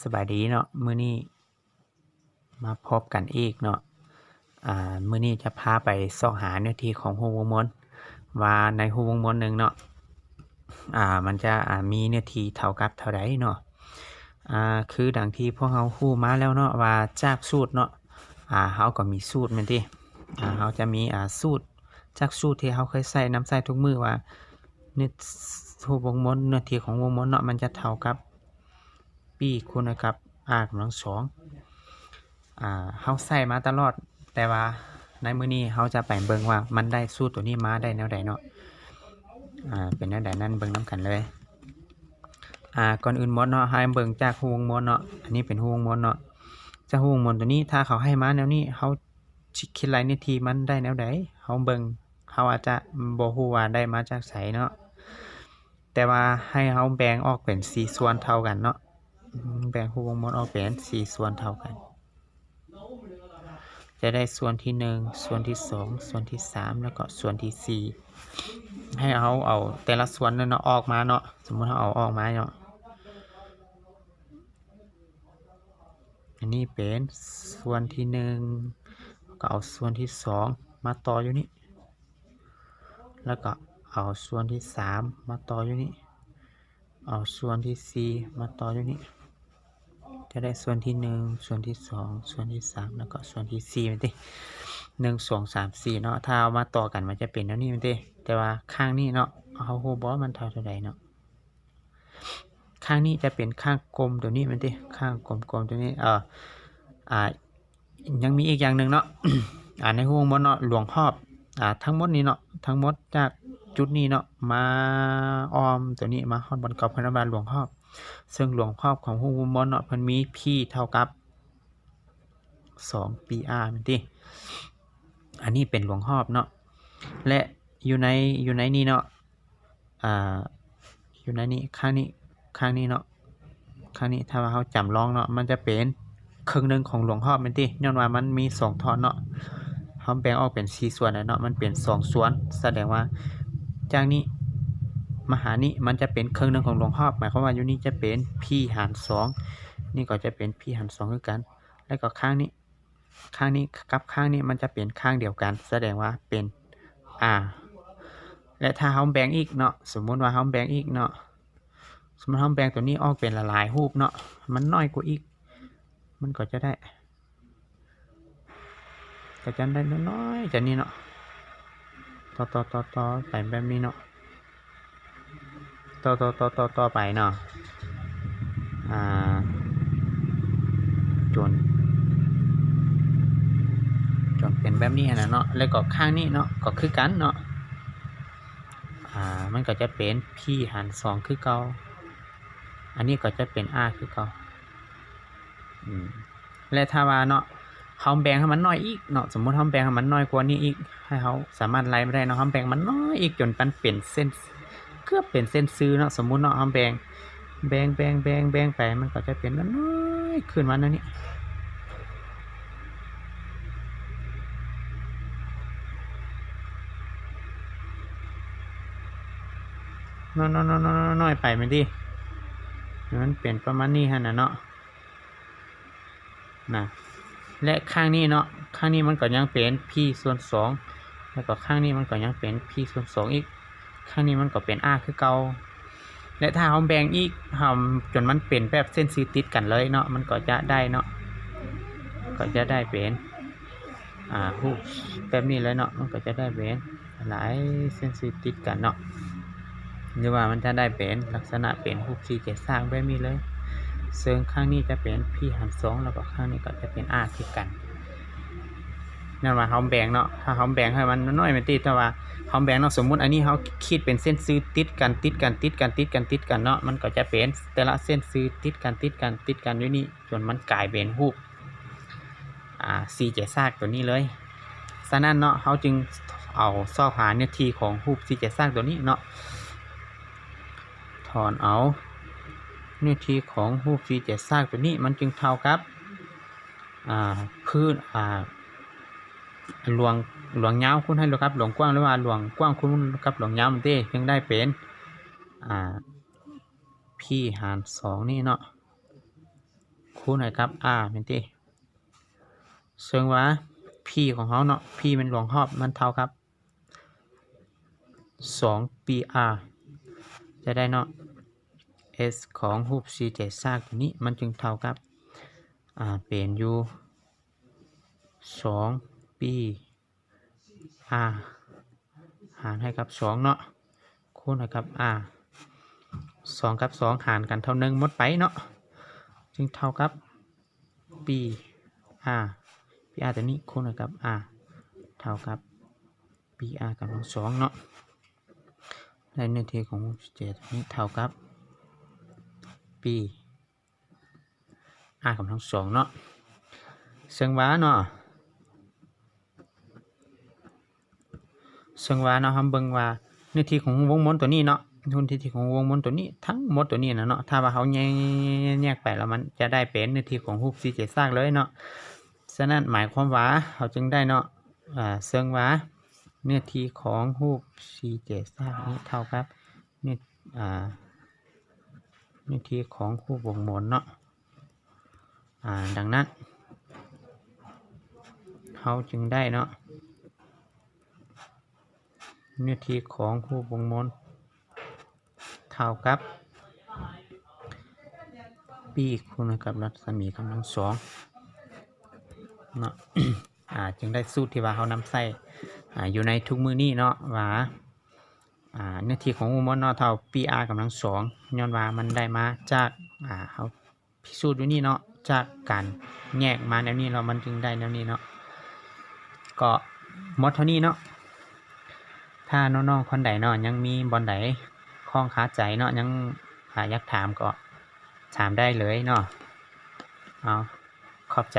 ສະບາຍດີເນາະ ມື້ນີ້ມາພົບກັນອີກເນາະ. ອາ ມື້ນີ້ຈະພາໄປຊອກຫາເນື້ອທີ່ຂອງຮູບວົງມົນ ວ່າໃນຮູບວົງມົນໜຶ່ງເນາະ ອາ ມັນຈະ ອາ ມີເນື້ອທີ່ເທົ່າກັບເທົ່າໃດເນາະ. ອາ ຄືດັ່ງທີ່ພວກເຮົາຮູ້ມາແລ້ວເນາະ ວ່າຈາກສູດເນາະ ອາ ເຮົາກໍມີສູດແມ່ນຕິ ອາ ເຮົາຈະມີ ອາ ສູດ ຈາກສູດທີ່ເຮົາເຄີຍໃຊ້ ນຳໃຊ້ທຸກມື້ວ່າ ເນື້ອ ຮູບວົງມົນ ເນື້ອທີ່ຂອງວົງມົນເນາະ ມັນຈະເທົ່າກັບ P ຄູນກັບ R ກຳລັງສອງ ອາ ເຮົາໃຊ້ມາຕະຫຼອດ ແຕ່ວ່າໃນມື້ນີ້ເຮົາຈະໄປເບິ່ງວ່າມັນໄດ້ສູດໂຕນີ້ມາໄດ້ແນວໃດເນາະ. ອາ ເປັນແນວໃດນັ້ນເບິ່ງນຳກັນເລີຍ. ອາ ກ່ອນອື່ນໝົດເນາະ ໃຫ້ເບິ່ງຈາກຮູບວົງມົນເນາະ ອັນນີ້ເປັນຮູບວົງມົນເນາະ. ຈາກຮູບວົງມົນໂຕນີ້ ຖ້າເຂົາໃຫ້ມາແນວນີ້ ເຮົາ ຊິຄິດໄລ່ເນື້ອທີ່ມັນໄດ້ແນວໃດ ເຮົາເບິ່ງ ເຮົາອາດຈະບໍ່ຮູ້ວ່າໄດ້ມາຈາກໃສເນາະ ແຕ່ວ່າໃຫ້ເຮົາແບ່ງອອກເປັນສີ່ສ່ວນເທົ່າກັນເນາະ ແບ່ງຮູບວົງມົນອອກເປັນສີ່ສ່ວນເທົ່າກັນ ຈະໄດ້ສ່ວນທີໜຶ່ງ ສ່ວນທີສອງ ສ່ວນທີສາມ ແລ້ວກໍສ່ວນທີສີ່. ໃຫ້ເຮົາເອົາແຕ່ລະສ່ວນນັ້ນເນາະ ອອກມາເນາະ ສົມມຸດເຮົາເອົາອອກມາເນາະ ອັນນີ້ເປັນສ່ວນທີໜຶ່ງ ກໍເອົາສ່ວນທີສອງມາຕໍ່ຢູ່ນີ້ ແລ້ວກໍເອົາສ່ວນທີສາມມາຕໍ່ຢູ່ນີ້ ເອົາສ່ວນທີສີ່ມາຕໍ່ຢູ່ນີ້ ຈະໄດ້ສ່ວນທີໜຶ່ງ ສ່ວນທີສອງ ສ່ວນທີສາມ ແລ້ວກໍສ່ວນທີສີ່ແມ່ນຕິ ໜຶ່ງ ສອງ ສາມ ສີ່ເນາະ. ຖ້າເອົາມາຕໍ່ກັນມັນຈະເປັນແນວນີ້ແມ່ນຕິ ແຕ່ວ່າຂ້າງນີ້ເນາະ ເຮົາຮູ້ບໍ່ວ່າມັນເທົ່າເທົ່າໃດເນາະ. ຂ້າງນີ້ຈະເປັນຂ້າງກົມໂຕນີ້ແມ່ນຕິ ຂ້າງກົມໆໂຕນີ້ ເອີ ອາ ຍັງມີອີກຢ່າງໜຶ່ງເນາະ ອາ ໃນຮູບວົງມົນເນາະ ລວງຮອບ ອາ ທັງໝົດນີ້ເນາະ ທັງໝົດຈາກຈຸດນີ້ເນາະ ມາອ້ອມໂຕນີ້ ມາຮອດບ່ອນເກົ່າ ເພິ່ນເອີ້ນວ່າລວງຮອບ ເຊິ່ງລວງຮອບຂອງຮູບວົງມົນເນາະ ເພິ່ນມີ P ເທົ່າກັບ ສອງ PR ແມ່ນຕິ ອັນນີ້ເປັນລວງຮອບເນາະ ແລະ ຢູ່ໃນ ຢູ່ໃນນີ້ເນາະ ອ່າ ຢູ່ໃນນີ້ ຂ້າງນີ້ ຂ້າງນີ້ເນາະ ຂ້າງນີ້ ຖ້າວ່າເຮົາຈຳລອງເນາະ ມັນຈະເປັນເຄິ່ງໜຶ່ງຂອງລວງຮອບແມ່ນຕິ ຍ້ອນວ່າມັນມີສອງທ່ອນເນາະ ເຮົາແບ່ງອອກເປັນສີ່ສ່ວນແລ້ວເນາະ ມັນເປັນສອງສ່ວນ ສະແດງວ່າຈາກນີ້ມາຫານີ້ ມັນຈະເປັນເຄິ່ງໜຶ່ງຂອງລວງຮອບ ໝາຍຄວາມວ່າຢູ່ນີ້ຈະເປັນ P ຫານສອງ ນີ້ກໍຈະເປັນ P ຫານສອງຄືກັນ ແລ້ວກໍຂ້າງນີ້ ຂ້າງນີ້ກັບຂ້າງນີ້ມັນຈະເປັນຂ້າງດຽວກັນ ສະແດງວ່າເປັນ R ແລະ ຖ້າເຮົາແບ່ງອີກເນາະ ສົມມຸດວ່າເຮົາແບ່ງອີກເນາະ ສົມມຸດເຮົາແບ່ງໂຕນີ້ອອກເປັນຫຼາຍໆຮູບເນາະ ມັນນ້ອຍກວ່າອີກ ມັນກໍຈະໄດ້ ກໍຈະໄດ້ນ້ອຍໆ ຈາກນີ້ເນາະ ຕໍ່ໆໆໆໄປແບບນີ້ເນາະ ຕໍ່ໆໆໆໄປເນາະ ອ່າ ຈົນ ຈົນເປັນແບບນີ້ຫັ້ນນະເນາະ ແລ້ວກໍຂ້າງນີ້ເນາະ ກໍຄືກັນເນາະ ອ່າ ມັນກໍຈະເປັນ P ຫານສອງຄືເກົ່າ ອັນນີ້ກໍຈະເປັນ R ຄືເກົ່າ ອືມ ແລະ ຖ້າວ່າເນາະ ເຮົາແບ່ງໃຫ້ມັນນ້ອຍອີກເນາະ ສົມມຸດເຮົາແບ່ງໃຫ້ມັນນ້ອຍກວ່ານີ້ອີກ ໃຫ້ເຮົາສາມາດໄລ່ມາໄດ້ເນາະ ເຮົາແບ່ງມັນນ້ອຍອີກຈົນມັນເປັນເສັ້ນ ເກືອບເປັນເສັ້ນຊື່ເນາະ ສົມມຸດເນາະ ເຮົາແບ່ງ ແບ່ງ ແບ່ງ ແບ່ງ ແບ່ງໄປ ມັນກໍຈະເປັນນ້ອຍໆຂຶ້ນມາແນວນີ້ ນ້ອຍໆໆໆ ນ້ອຍໄປແມ່ນຕິ ມັນເປັນປະມານນີ້ຫັ້ນນະເນາະ. ນະ ແລະ ຂ້າງນີ້ເນາະ ຂ້າງນີ້ມັນກໍຍັງເປັນ P ສ່ວນສອງ ແລ້ວກໍຂ້າງນີ້ມັນກໍຍັງເປັນ P ສ່ວນສອງອີກ ຂ້າງນີ້ມັນກໍເປັນ R ຄືເກົ່າ ແລະ ຖ້າເຮົາແບ່ງອີກ ເຮົາ ຈົນມັນເປັນແບບເສັ້ນຊື່ຕິດກັນເລີຍເນາະ ມັນກໍຈະໄດ້ເນາະ ກໍຈະໄດ້ເປັນ ອ່າ ຮູບແບບນີ້ເລີຍເນາະ ມັນກໍຈະໄດ້ເປັນ ຫຼາຍເສັ້ນຊື່ຕິດກັນເນາະ ຫຼືວ່າມັນຈະໄດ້ເປັນລັກສະນະເປັນຮູບສີ່ແຈສາກແບບນີ້ເລີຍ ເຊິ່ງຂ້າງນີ້ຈະເປັນ P ຫານສອງ ແລ້ວກໍຂ້າງນີ້ກໍຈະເປັນ R ຄືກັນ ຍ້ອນວ່າເຮົາແບ່ງເນາະ ຖ້າເຮົາແບ່ງໃຫ້ມັນນ້ອຍໆແມ່ນຕິ ແຕ່ວ່າເຮົາແບ່ງເນາະ ສົມມຸດອັນນີ້ເຮົາຂີດເປັນເສັ້ນຊື່ຕິດກັນ ຕິດກັນ ຕິດກັນ ຕິດກັນ ຕິດກັນເນາະ ມັນກໍຈະເປັນແຕ່ລະເສັ້ນຊື່ຕິດກັນ ຕິດກັນ ຕິດກັນຢູ່ນີ້ ຈົນມັນກາຍເປັນຮູບ ອ່າ ສີ່ແຈສາກໂຕນີ້ເລີຍ. ສະນັ້ນເນາະ ເຮົາຈຶ່ງເອົາຊອກຫາເນື້ອທີ່ຂອງຮູບສີ່ແຈສາກໂຕນີ້ເນາະ ຖອນເອົາເນື້ອທີ່ຂອງຮູບສີ່ແຈສາກໂຕນີ້ ມັນຈຶ່ງເທົ່າກັບ ອ່າ ພື້ນ ອ່າ ລວງ ລວງຍາວຄູນໃຫ້ເທົ່າກັບລວງກວ້າງ ຫຼືວ່າລວງກວ້າງຄູນກັບລວງຍາວ ມັນເດ້ ຈຶ່ງໄດ້ເປັນ ອ່າ P ຫານສອງນີ້ເນາະ. ຄູນໃຫ້ກັບ R ແມ່ນຕິ? ເຊິ່ງວ່າ P ຂອງເຮົາເນາະ P ແມ່ນລວງຮອບ ມັນເທົ່າກັບ ສອງ P R ຈະໄດ້ເນາະ S ຂອງຮູບສີ່ແຈສາກຕົວນີ້ ມັນຈຶ່ງເທົ່າກັບ ອ່າ ເປັນຢູ່ ສອງ P R ຫານໃຫ້ກັບ ສອງ ເນາະ ຄູນໃຫ້ກັບ R ສອງ ກັບ ສອງ ຫານກັນເທົ່າ ໜຶ່ງ ໝົດໄປເນາະ ຈຶ່ງເທົ່າກັບ P R P R ຕົວນີ້ຄູນໃຫ້ກັບ R ເທົ່າກັບ P R ກຳລັງ ສອງ ເນາະ ແລະ ເນື້ອທີ່ຂອງ P R ຕົວນີ້ເທົ່າກັບ P R ກຳລັງ ສອງ ເນາະ ເຊິ່ງວ່າເນາະ ເຊິ່ງວ່າເນາະ ເຮົາເບິ່ງວ່າເນື້ອທີ່ຂອງຮູບວົງມົນຕົວນີ້ເນາະ ເນື້ອທີ່ຂອງຮູບວົງມົນຕົວນີ້ ທັງໝົດຕົວນີ້ນະເນາະ ຖ້າວ່າເຮົາແຍກ ແຍກໄປແລ້ວ ມັນຈະໄດ້ເປັນເນື້ອທີ່ຂອງຮູບສີ່ແຈສາກເລີຍເນາະ ສະນັ້ນໝາຍຄວາມວ່າເຮົາຈຶ່ງໄດ້ເນາະ ອ່າ ເຊິ່ງວ່າເນື້ອທີ່ຂອງຮູບສີ່ແຈສາກນີ້ເທົ່າກັບ ເນື້ອ ອ່າ ເນື້ອທີ່ຂອງຮູບວົງມົນເນາະ ອ່າ ດັ່ງນັ້ນ ເຮົາຈຶ່ງໄດ້ເນາະ ເນື້ອທີ່ຂອງຮູບວົງມົນເທົ່າກັບ P ຄູນໃຫ້ກັບລັດສະໝີກຳລັງ ສອງ ເນາະ ອ່າ ຈຶ່ງໄດ້ສູດທີ່ວ່າເຮົານຳໃຊ້ ອ່າ ຢູ່ໃນທຸກມື້ນີ້ເນາະ ວ່າ ອ່າ ເນື້ອທີ່ຂອງວົງມົນເນາະ ເທົ່າ P R ກຳລັງ ສອງ ຍ້ອນວ່າມັນໄດ້ມາຈາກ ອ່າ ເຮົາພິສູດຢູ່ນີ້ເນາະ ຈາກການແຍກມາແນວນີ້ເນາະ ມັນຈຶ່ງໄດ້ແນວນີ້ເນາະ ກໍໝົດເທົ່ານີ້ເນາະ ຖ້ານ້ອງໆຄົນໃດເນາະ ຍັງມີບ່ອນໃດຄ້ອງຄາໃຈເນາະ ຍັງ ອ່າ ຢາກຖາມກໍຖາມໄດ້ເລີຍເນາະ ເອົາ ຂອບໃຈ.